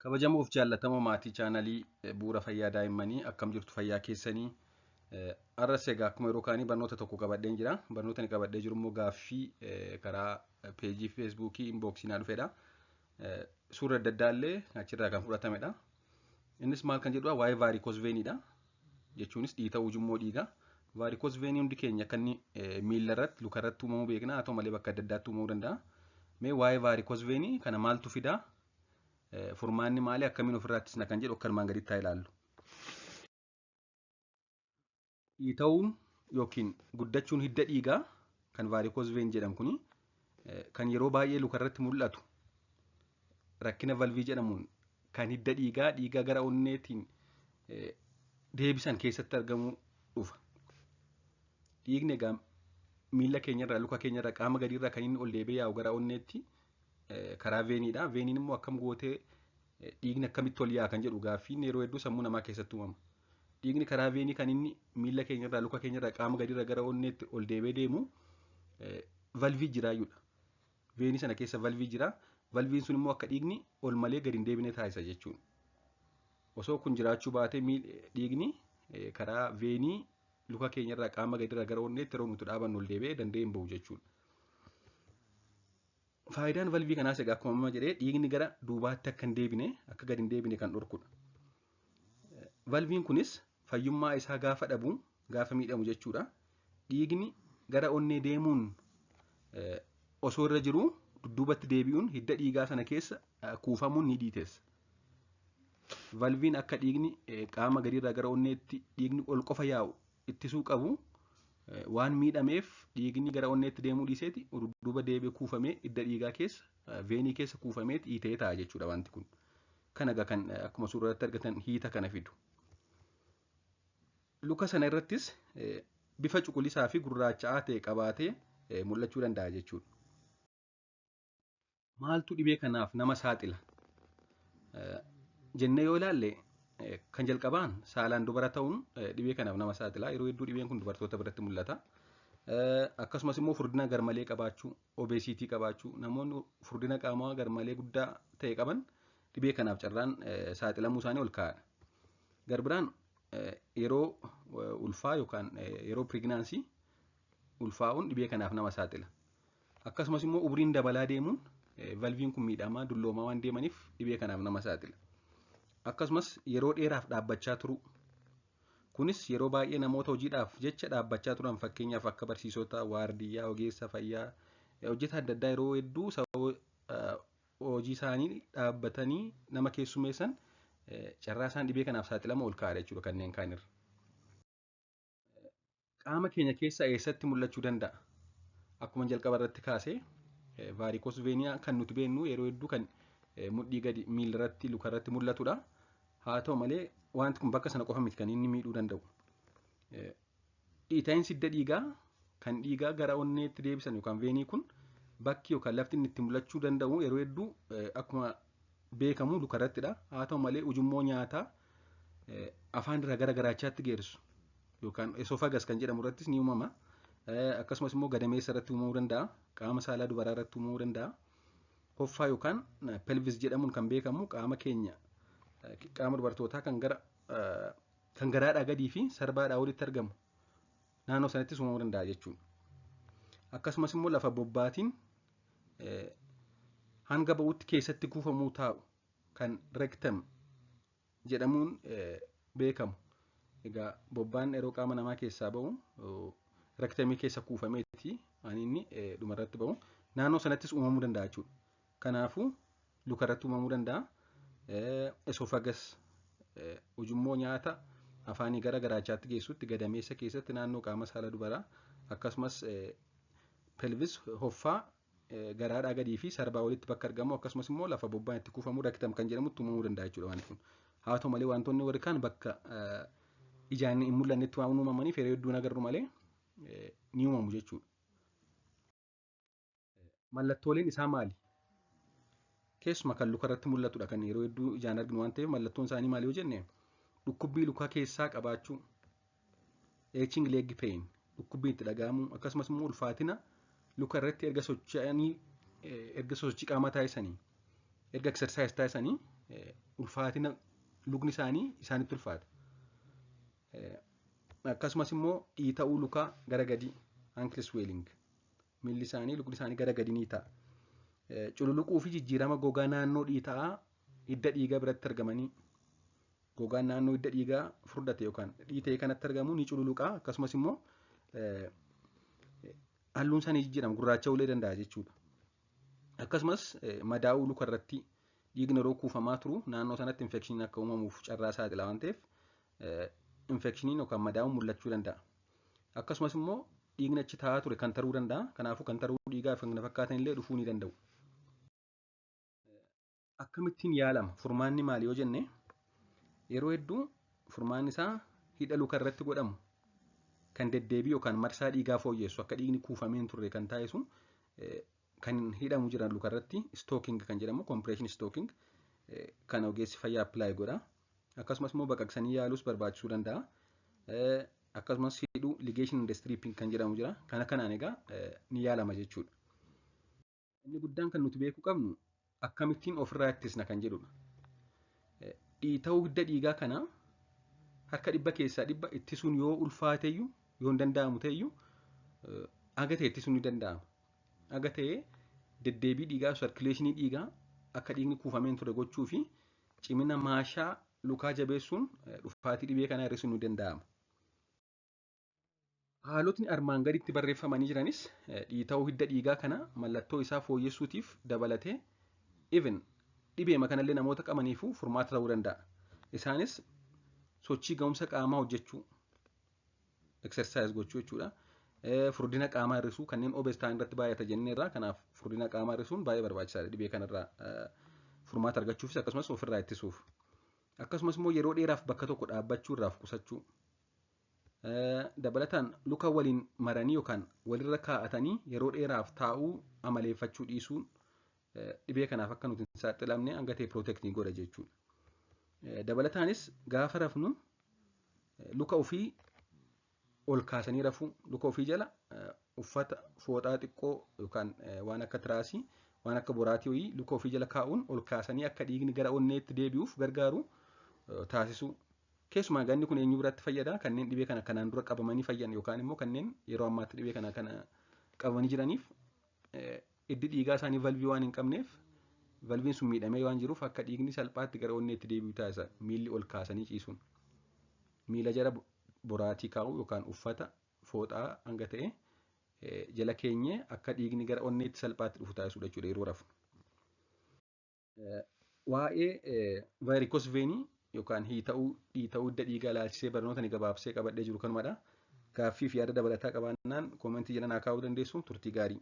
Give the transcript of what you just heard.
Kabajamoof jaallatamoo maatii chaanalii Bu'uura Fayyaa Daa'immanii, akkam jirtu fayyaa keessanii? Har'as egaa akkuma yeroo kaanii barnoota tokko qabadheen jira. Barnoota inni qabadhee jiru immoo gaaffii karaa peejii feesbuukii inboksii naa dhufedha. Suura adda addaa illee achirraa kan fudhatamedha. Innis maal kan jedhudha? Waa'ee vaarikoos veeniidha. Jechuunis dhiita'uu ujummoo dhiigaa. Vaarikoos veenii hundi keenya akka inni miilla irratti, luka irratti uumamuu beekna. Haa ta'u malee bakka adda addaatti uumamuu danda'a. Mee waa'ee vaarikoos veenii kana maaltu fidaa? Furmaanni maali? Akkamiin ofirraa ittisna kan jedhu akka armaan gaditti haa ilaallu. Dhiita'uun yookiin guddachuun hidda dhiigaa kan vaarikoos veen jedhamu kuni kan yeroo baay'ee luka irratti mul'atu rakkina valvii jedhamuun kan hidda dhiigaa dhiiga gara onneetiin deebisan keessatti argamuu dhufa. Dhiigni egaa miilla keenyarraa, luka keenyarraa, qaama gadiirraa kan inni ol deebi'ee yaa'u gara onneetti karaa veeniidha. Veeniin immoo akkam gootee dhiigni akkamitti ol yaa'a kan jedhu gaaffiin yeroo hedduu sammuu namaa keessatti uumama. Dhiigni karaa veenii kan inni miilla keenyarraa, luka keenyarraa, qaama gadiirraa gara onneetti ol deebi'ee deemu valvii jiraayyuudha. Veenii sana keessa valvii jira. Valviin sun immoo akka dhiigni ol malee gadi hin deebine taasisa jechuudha. Osoo kun jiraachuu baatee dhiigni karaa veenii luka keenyarraa, qaama gadiirraa gara onneetti yeroo nuti dhaabannu ol deebi'ee danda'ee hin bahu jechuudha. Faayidaan valvii kanaas egaa akkuma amma jedhee dhiigni gara duubaatti akka hin deebine, akka gadi hin deebine kan dhorkudha. Valviin kunis fayyummaa isaa gaafa dhabu, gaafa miidhamu jechuudha. Dhiigni gara onnee deemuun osoo irra jiruu dudduubatti deebi'uun hidda dhiigaa sana keessa kuufamuun ni dhiitessa. Valviin akka dhiigni qaama gadiirraa gara onneetti dhiigni ol qofa yaa'u ittisuu qabu waan miidhameef dhiigni gara onneetti deemuu dhiiseeti dudduuba deebi'ee kuufamee hidda dhiigaa keessa, veenii keessa kuufamee dhiitee ta'a jechuudha wanti kun. Kana egaa kan akkuma suuraa irratti argatan hiita kana fidu. Luka sana irrattis bifa cuquliisaa fi gurraacha'aa ta'e qabaatee mul'achuu danda'a jechuudha. Maaltu dhibee kanaaf nama saaxila? Jennee yoo ilaalle, kan jalqabaan saalaan dubara ta'uun dhibee kanaaf nama saaxila. Yeroo hedduu dhibeen kun dubartoota biratti mul'ata. Akkasumas immoo furdina garmalee qabaachuu, obeesiitii qabaachuu, namoonni furdina qaamaa garmalee guddaa ta'e qaban dhibee kanaaf carraan saaxilamuu isaanii ol ka'aadha. Garbiraan yeroo ulfaa yookaan yeroo pirignaansii ulfaa'uun dhibee kanaaf nama saaxila. Akkasumas immoo umriin dabalaa deemuun valviin kun miidhamaa, dulloomaa waan deemaniif dhibee kanaaf nama saaxila. Akkasumas yeroo dheeraaf dhaabbachaa turuu. Kunis yeroo baay'ee namoota hojiidhaaf jecha dhaabbachaa turan, fakkeenyaaf akka barsiisota, waardiyyaa, ogeessa fayyaa, hojjetaa adda addaa yeroo hedduu sababa hojii isaanii dhaabbatanii nama keessummeessan carraa isaan dhibee kanaaf saaxilama ol ka'aadha jechuudha kanneen kaanirra. Qaama keenya keessaa eessatti mul'achuu danda'a? Akkuma jalqaba irratti kaasee, vaarikoos veeniyaa kan nuti beeknu yeroo hedduu kan mudhii gadi miila irratti, luka irratti mul'atudha. Haa ta'u malee wanti kun bakka sana qofa miti kan inni miidhuu danda'u. Dhiita'iinsi hidda dhiigaa kan dhiigaa gara onneetti deebisan yookaan veenii kun bakki yookaan lafti inni itti mul'achuu danda'u yeroo hedduu akkuma beekamu luka irrattidha. Haa ta'u malee ujummoo nyaataa afaan irraa gara garaachaatti geessu yookaan esophagus kan jedhamu irrattis ni uumama. Akkasumas immoo gadameessa irratti uumamuu danda'a. Qaama saalaa dubaraa irratti uumamuu danda'a. Hoffaa yookaan pelvis jedhamuun kan beekamu qaama keenya, qaama dubartootaa kan gara kan garaadhaa gadii fi sarbaadhaa olitti argamu naannoo sanattis uumamuu danda'a jechuudha. Akkasumas immoo lafa bobbaatiin hanga ba'utti keessatti kuufamuu taa'u kan rectum jedhamuun beekamu. Egaa bobbaan yeroo qaama namaa keessaa ba'u rektemii keessa kuufameeti waan inni dhumarratti ba'u. Naannoo sanattis uumamuu danda'a jechuudha. Kanaafuu luka irratti uumamuu danda'a. Esophagus, ujummoo nyaata afaanii gara garaachaatti geessutti, gadameessa keessatti, naannoo qaama saala dubaraa, akkasumas pelvis, hoffaa, garaadhaa gadii fi sarbaa olitti bakka argamu, akkasumas immoo lafa bobbaan itti kuufamu rectum kan jedhamutti uumamuu danda'a jechuudha wanti kun. Haa ta'u malee wantoonni warri kaan bakka ijaan hin mul'annetti waan uumamaniif yeroo hedduu hin agarru malee ni uumamu jechuudha. Mallattooleen isaa maali? Keessuma kan luka irratti mul'atudha kan yeroo hedduu ijaan arginu waan ta'eef, mallattoon isaanii maali yoo jenne, dhukkubbii luka keessaa qabaachuu, aching leg pain, dhukkubbii itti dhaga'amuu, akkasumas immoo ulfaatina luka irratti erga socho'anii, erga sochii qaamaa taasisanii, erga exercise taasisanii Ulfaatina lukni isaanii isaanitti ulfaata. Akkasumas immoo dhiita'uu lukaa gara gadii, ankle swelling, miilli isaanii, lukni isaanii gara gadii ni ta'a. Cululuquu fi jijjiirama gogaa naannoo dhiita'aa hidda dhiigaa biratti argamanii, gogaan naannoo hidda dhiigaa furdate yookaan dhiita'e kanatti argamu ni cululuqaa, akkasumas immoo halluun isaanii jijjiirama, gurraacha'uu illee danda'a jechuudha. Akkasumas madaa'uu luka irratti, dhiigni yeroo kuufamaa turu naannoo sanatti infekshiniin akka uumamuuf carraa saaxila waan ta'eef, infekshiniin yookaan madaa'uun mul'achuu danda'a. Akkasumas immoo dhiigni achi taa'aa ture kan taruu danda'a. Kanaafuu kan taruu dhiigaa fi kan kana fakkaatan illee dhufuu ni danda'u. Akkamittiin yaalama? Furmaanni maali yoo jenne, yeroo hedduu furmaanni isaa hidha luka irratti godhamu kan deddeebii yookaan marsaa dhiigaa fooyyessu, akka dhiigni kuufamee hin turre kan taasisu, kan hidhamu jiran luka irratti, stocking kan jedhamu, compression stocking kan ogeessi fayyaa apply godha. Akkasumas immoo baqaqsanii yaaluus barbaachisuu danda'a. Akkasumas hidhuu, ligation and stripping kan jedhamu jira. Kana kanaan egaa ni yaalama jechuudha. Inni guddaan kan nuti beekuu qabnu akkamittiin ofirraa ittisna kan jedhudha. Dhiita'uu hidda dhiigaa kana harka 100% ittisuun yoo ulfaateyyuu, yoo hin danda'amu ta'eyyuu, haga ta'e ittisuun ni danda'ama. Haga ta'e deddeebii dhiigaa, circulationii dhiigaa akka dhiigni kuufamee hin ture gochuu fi cimina maashaa lukaa jabeessuun dhufaatii dhibee kanaa hir'isuun ni danda'ama. Haalotni armaan gaditti barreeffamanii jiranis dhiita'uu hidda dhiigaa kana mallattoo isaa fooyyessuutiif dabalatee, even dhibeema kanallee namoota qabaniifuu furmaata ta'uu danda'a. Isaanis sochii ga'umsa qaamaa hojjechuu, exercise gochuu jechuudha. Furdina qaamaa hir'isuu, kanneen obese ta'an irratti baay'ata jenneerra. Kanaaf furdina qaamaa hir'isuun baay'ee barbaachisaadha dhibee kanarraa furmaata argachuufis akkasumas ofirraa ittisuuf. Akkasumas immoo yeroo dheeraaf bakka tokko dhaabbachuu irraa of qusachuu. Dabalataan luka waliin maranii yookaan walirra kaa'atanii yeroo dheeraaf taa'uu amaleeffachuu dhiisuun dhibee kanaaf akka nuti hin saaxilamne hanga ta'e protect ni godha jechuudha. Dabalataanis gaafa rafnu luka ofii ol kaasanii rafuu, luka ofii jala uffata fooxaa xiqqoo yookaan waan akka tiraasii, waan akka boraatii wayii luka ofii jala kaa'uun ol kaasanii akka dhiigni gara onneetti deebi'uuf gargaaru taasisuu. Keessumaa ganni kun eenyu biratti fayyada? Kanneen dhibee kana kanaan dura qabamanii fayyan yookaan immoo kanneen yeroo ammaatti dhibee kana qabamanii jiraniif, hiddi dhiigaa isaanii valvii waan hin qabneef, valviin sun miidhamee waan jiruuf, akka dhiigni salphaatti gara onneetti deebi'u taasisa miilli ol kaasanii ciisuun. Miila jala boraatii kaa'uu yookaan uffata fooxaa hanga ta'e jala keenyee akka dhiigni gara onneetti salphaatti dhufu taasisudha jechuudha yeroo rafnu. Waa'ee varicose veinii yookaan hiita'uu dhiita'uu hidda dhiigaa ilaalchisee barnoota ni gabaabsee qabadhee jiru kanumadha. Gaaffii fi yaada dabalataa qabaannaan commentii jala naa kaa'uu dandeessu. Turtii gaarii.